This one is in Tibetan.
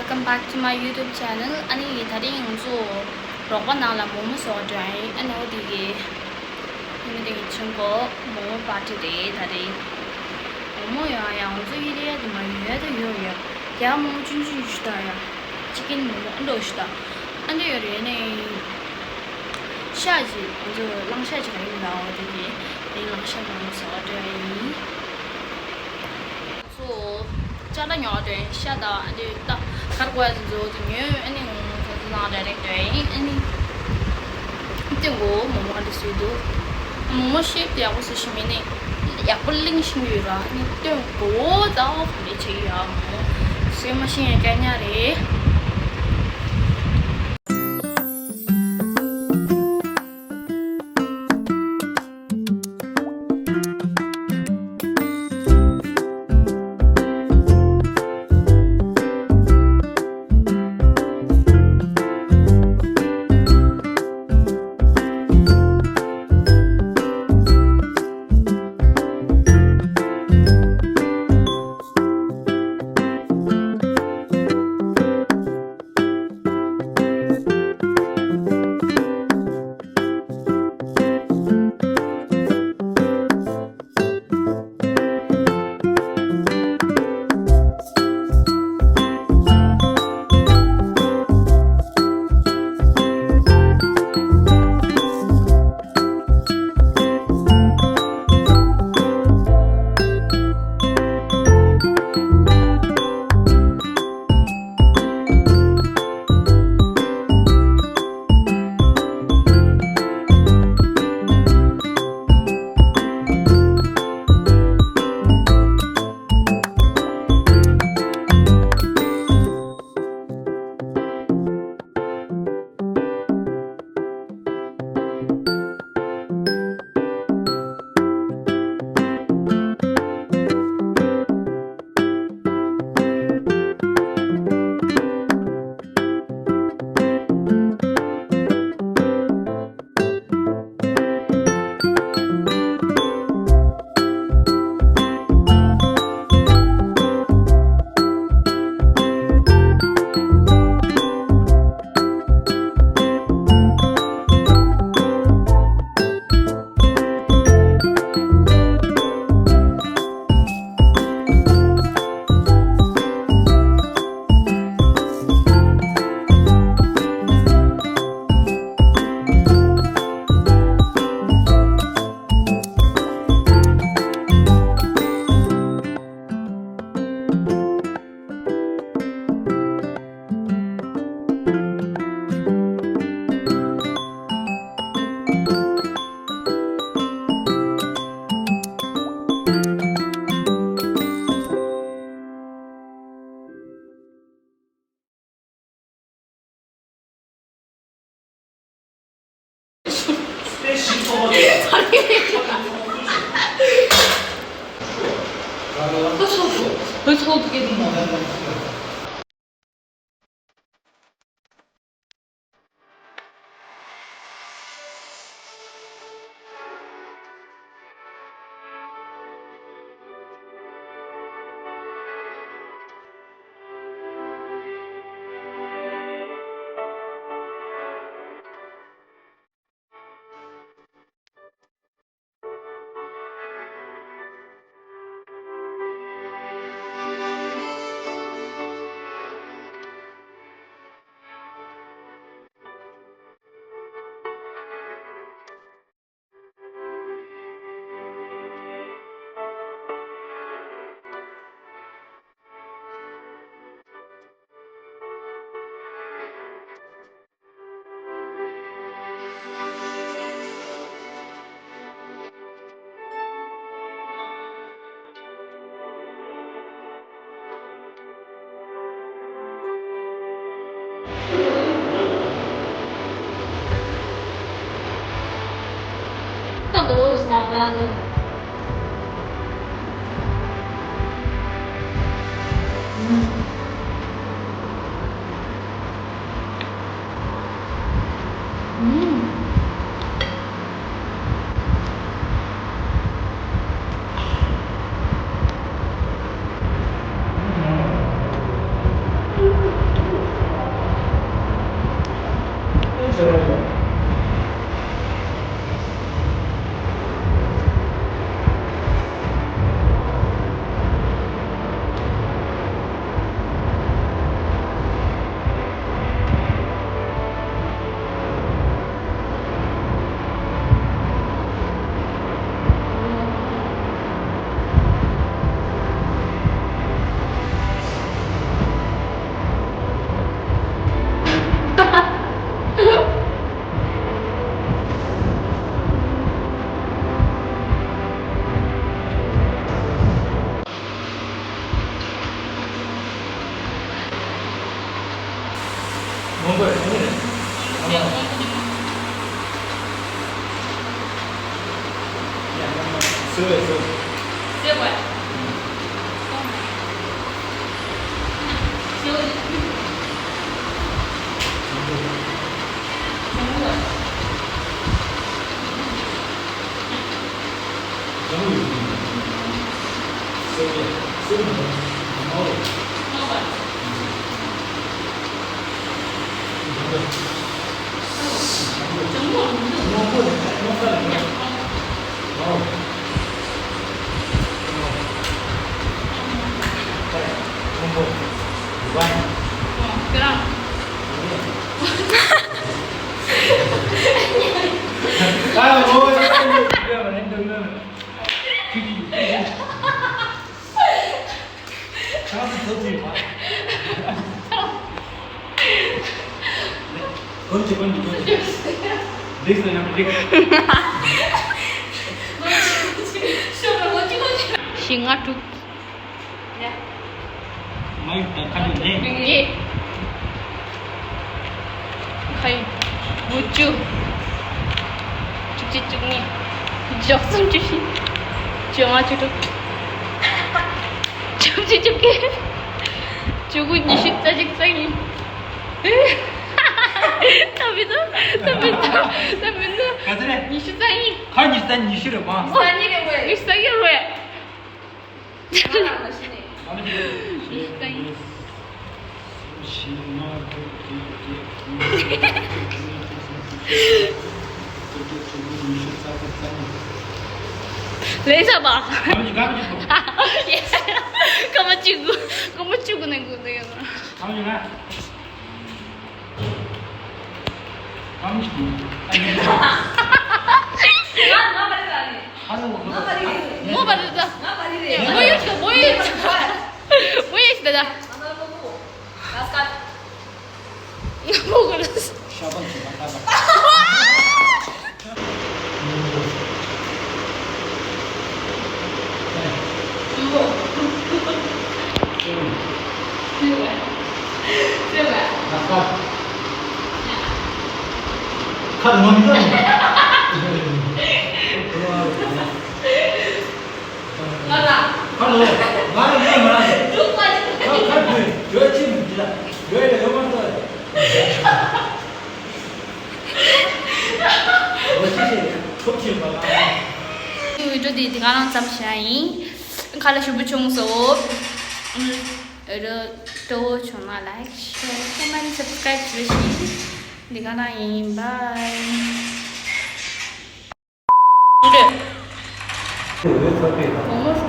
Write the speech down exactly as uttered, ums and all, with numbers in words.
Welcome back to my YouTube channel. ཨ་ནི་ད་རིང་ང་ཚོ་རོགས་པ་ནང་ལ་མོག་མོག་བཟོ་བ་འགྲོ་ཡིན། ཨ་ནི་འོ་དེ་གི་ཡིན་དེ་གི་ཆུང་གོ་མོག་མོག་པར་ཊི་རེད་ད་རིང་། མོག་མོག་ཡང་ཡང་ང་ཚོ་ཨི་རི་ཡ་དེ་མ་ཡོད་ད་ཡོད་ཡོད་ཡ། མོག་མོག་ཆུང་ཆུང་ཞུ་ད་ཡ། ཅི་ཀིན་མོག་མོག་ཨ་འདྲ་ཞུ་ད། ཨ་འདྲ་ཡོད་རེད་ནས། ཤ་ཅིག་ང་ཚོ་གླང་ཤ་ཅིག་ག་ཡིན་ད་འོ་དེ་གི་དེ་གླང་ཤ་མོག་མོག་བཟོ་བ་འགྲོ་ཡ་ཡིན། ཚོ། ཅ་ལག་ཉོ་བ་དོན་ཤ་དང་ཨ་འདི་ད་གར་གོ་ཡ་ཚོ་ཚོ་ཉོས། ཨ་ནི་ང་ཚོ་ཚོ་ལང་ཌའི་རེག་དོན་ཨ་ནི་དེ་གོ་མོག་མོག་འདི་སུས་འདུག་མོག་མོག་ཤེབ་དེ་ཡག་པོ་སུ་ཞིག་མིན་ནི་ཡག་པོ་གླེང་ཤིང་ཡོད་ར། ཨ་ནི་སྟོན་གོ་ད་ག་རེ་བྱེད་ཡ་མོག་སུས་མ་ཤེས་ཡ་སྐྱ་ཉག་རེད། ཞིག་ལྔ་དྲུག་མ་ཡིག་དང་ཁ་ནས་ལེན། ཡིན། ཁ་ཡིག་དགུ་བཅུ། བཅུ་གཅིག་བཅུ་གཉིས། བཅུ་གསུམ་བཅུ་བཞི། བཅོ་ལྔ་བཅུ་དྲུག་བཅུ་བཞི་བཅུ་བརྒྱད། བཅུ་དགུ། ཉི་ཤུ། རྩ་གཅིག་རྩ་གཉིས། ད་མི་འདུག་ད་མི་འདུག་ད་མི་འདུག་ག་ཚོད་རེད། ཉི་ཤུ་རྩ་གཉིས། ཁ་ཉི་ཤུ་རྩ་ཉི་ཤུ་རེད་པ། ཉི་ཤུ་རྩ་གཉིས་རེད་པས། ཉི་ཤུ་རྩ་གཉིས་རེད། ལེ་ས་པ། སྐར་མ་བཅུ་དགུ། སྐར་མ་བཅུ་དགུ་ནས་དགུ་འདི་ཡོད་ན། མོ་པ་རེད་ད། མོ་ཡོད་ཤོག་མོ་ཡོད་ཤོག་མོ་ཡོད་ཤོག་ད་ད། མོ་ག་རེད། བི་ཌིའོ་འདི་འདི་ག་རང་ཙམ་བྱས་ཡིན། ཁ་ལ་ཞུ་བུ་ཆུང་སོ། ར་ཏོ་ཆུང་མ་ལའིཀ་ཤེར་ཀོ་མེན་སབ་སི་ཀ་རའིབ་བྱེད་ཤིག་འདི་ག་རང་ཡིན། བྷའི།